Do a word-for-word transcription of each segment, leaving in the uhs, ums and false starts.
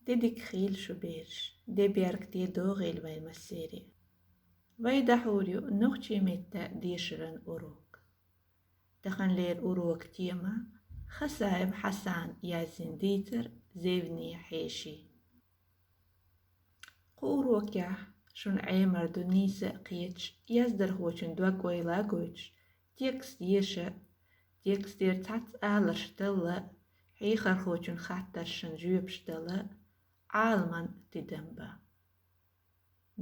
Де дика хийла шу, бераш, де беркате догӀийла вай массеран. Вай дӀахьур ю нохчийн меттан дешаран урок. Таханлера урокан тема: Хасаев Хьасана язйина дийцар, зевнийн хьеший. Кху урокехь шуна Ӏемар ду нийса а кхеташ, яздархочун дог ойла а гойтуш, текст еша, текстера цхьацца аларш дала, хьехархочун хаттаршна жоьпаш дала, Ӏаламан тидам бан.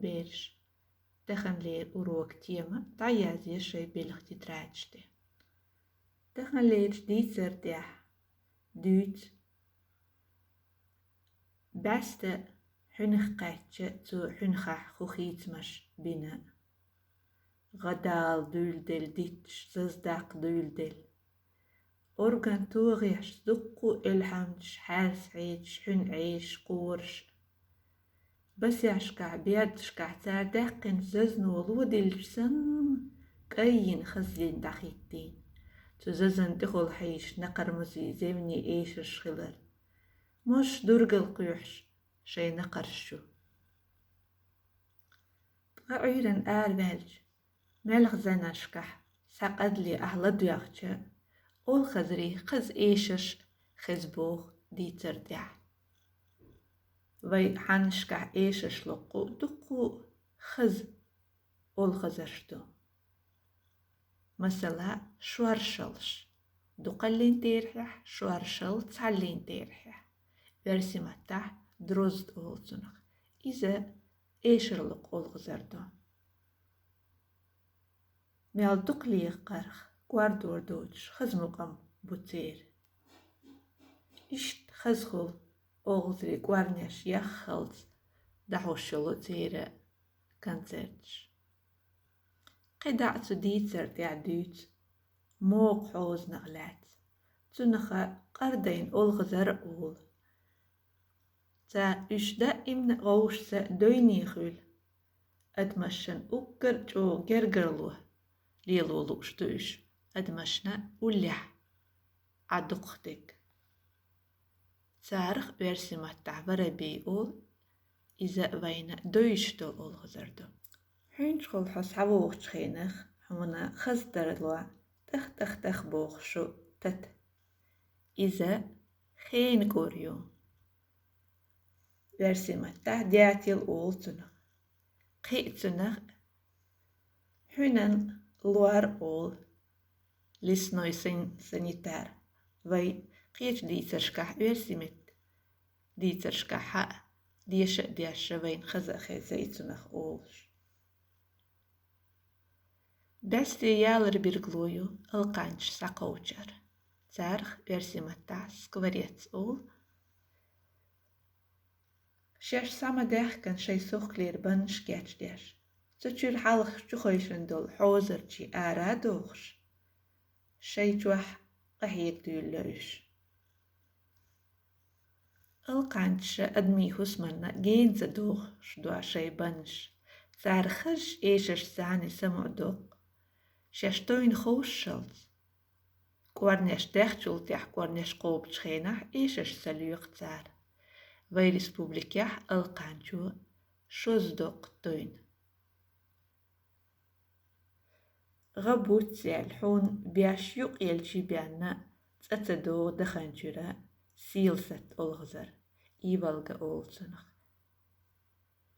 Бераш, таханлера урокан тема дӀаязъе шайн белхан тетрадаш тӀа. Таханлерчу дийцар тӀехь дуьйцу: бӀаьста хьуьнах кхаьчча, цо хьуьнхахь хӀун хийцамаш бина. ГӀадала дуьйладелла дитташ, заза даккха дуьйладелла. Орган тогӀеш, дуккха а элхьамдаш, хьаьрса хьечаш, хьуьнан Ӏешаш, кхораш. Басехьашкахь, бердашкахь цара даьккхинчу зазано ло диллича санна, кӀаййина хаза зен дӀахӀиттийна. Цу зазана тӀехула хьийзаш накхармазий, зевнийн эшарш хилар. Мозаш дургал кхоьхьуш шайн накхарш чу. Ткъа Ӏуьйранна араваьлча, маьлхан зӀенашкахь схьа къадале ахь ладоьгӀча, олхазарийн хаза эшарш хеза боху дийцар тӀехь. Вай хьаннашкахь эшарш локху дуккха а хаза олхазарш ду. Масала, шоршаллаш. Дукхаллин терахьехь, шоршалла цхьаллин терахьехь. Оьрсийн маттахь дрозд олу цунах. Иза эшар локху олхазар ду. Мел дукха леха кхарх, кӀордор доцуш, хаза мукъам бу церан. Иштта хазахула олхазарийн кӀорнеш яххалц дӀахьош йолу церан концерташ. КхидӀа а цу дийцар тӀехь дуьйцу могӀа хьозанах лаьцна. Цунах къардайна олхазар а олу. Цара уьш даимна а вовшашца дойне хуьлу. Адамашна уггар а чӀогӀа гергарло лело лууш ду уьш, адамашна уллехь Ӏа дукхах дерг. Царах оьрсийн маттахь воробей олу, иза вайна дойуш долу олхазар ду. Хьуьнчухула хьо схьавогӀучу хенах хьуна хаза тарло, тӀах-тӀах-тӀах боху шу тата. Иза хенан кӀор ю. Оьрсийн маттахь дятел олу цунах. Кхин а цунах хьуьнан лор олу, лесной сан-, санитар. Вай кхечу дийцаршкахь, оьрсийн меттан дийцаршкахь а, деша а дешша, вайна хаза а хеза и цунах олуш. БӀаьсте ялар билгало ю алкханчаш схьакхочар. Царах оьрсийн маттахь скворец олу. Шаьш схьа ма даьхкина шайн сохкалера баннаш кечдеш, цу чуьра хьалха чухайшина долу хьозарчий ара а дохуш, шайн чохь къахьега дуьйлало уьш. Алкханчаша адамийн хӀусамна гена ца дохуш до шайн баннаш, цара хазачу эшаршца цхьаьна самукъадоккху, шаьш тойна ховшшалц. КӀорнеш даьхначул тӀаьхьа кӀорнеш кхобучу хенахь эшарш ца лоькху цара. Вайн республикехь алкханчо шозза доккха тойна. ГӀа буц яьлла, хьуна беш юкъ елчий бен а цӀа ца догӀу даханчуьра, сийлсатта олхазар, ивалга олу цунах.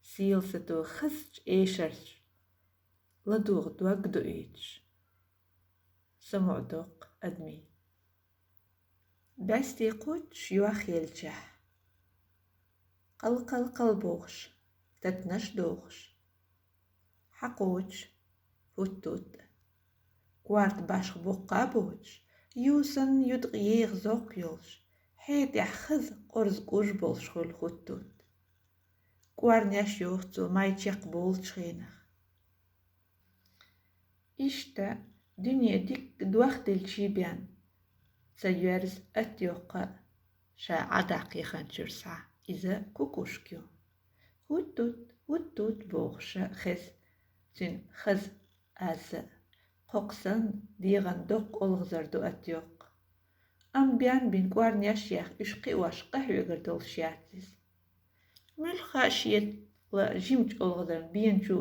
Сийлсато хазачу эшарш ладогӀа дог дуьйцуш, самукъадоккху адамийн. БӀаьсте кхоччуш йох елчахь, кхал-кхал-кхал бохуш, татанаш дохуш, хьакхочуш, хӀуттут. Корта башха боккха а боцуш, юсанна юдкъа еха зовкх йолуш, хье тӀехь хаза къорза кӀуж болуш хуьлу хӀуттут. КӀорнеш йоху цо май чекхболучу хенах. Иштта дуьне дикка дохделчий бен, ца йоьрзу атта йоккха ша Ӏадаккха яханчуьра схьа, иза кукушка ю. ХӀуттут, хӀуттут бохуша хеза цуьнан хаза азза а. Кхокха санна, дегӀан доккха олхазар ду атта йоккха. Амма бен бина кӀорнеш еха уьш кхиош къахьоьгур долуш яц иза. Муьлхха а шен ла жимачу олхазарна бен чу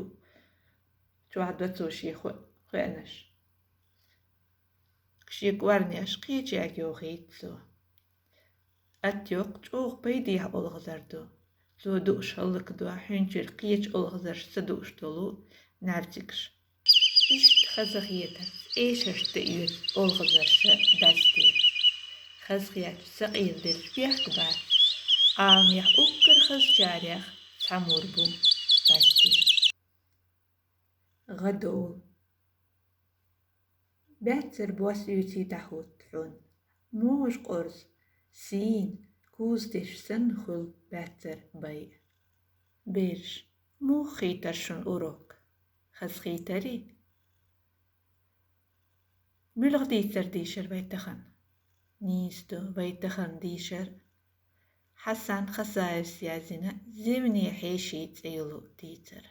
чохь доцо шен хо-, хоьанаш. Шен кӀорнеш кхечаьрга йохийта цо. Атта йоккха чӀогӀа пайдехьа олхазар ду. Цо дууш хӀаллакдо хьуьнчуьра кхечу олхазарша ца дууш долу набцигаш. Иштта хазахетарца эшарш тӀеоьцу олхазарша баьсте. Хазахеташ сакъердерчу бехк бац. Ӏаламехь уггар хазачарех цхьамур бу баьсте. ГӀадовла. Баьццара бос оьций дӀахӀутту хьуна. Можа къорза, сийна, кузатеш санна хуьлу баьццара байа. Бераш, муха хийтара шуна урок? Хазахетарий? Муьлха дийцар дийшира вай тахана? Нийса ду, вай тахана дийшар Хьасан Хасаевс язйина «Зевне хьеший» цӀе йолу дийцар.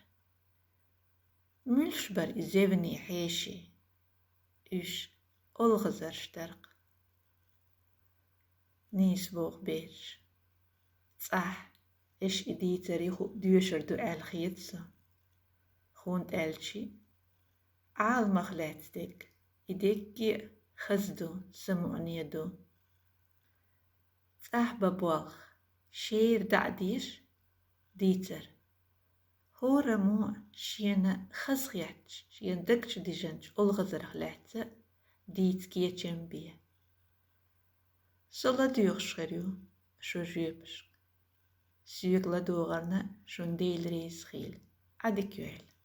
Муьлш бара и зевне хьеший? Уьш олхазарш дара-кх. Нийса боху бераш. ЦӀахь, аша и дийцар юха а доьшур ду аьлла хета со. ХӀунда аьлча Ӏаламах лаьцна дерг, и дерриге а хаза ду, самукъане ду. ЦӀахь бан болх, шера дӀа а деша дийцар. ХӀораммо шена хазахеттачу, шена дагчу дижначу олхазарх лаьцна дийца кечам бе. Со ладоьгӀуш хир ю шун жоьпашка. Соьга ладогӀарна шуна Дела реза хуьлда. Ӏадика йойла.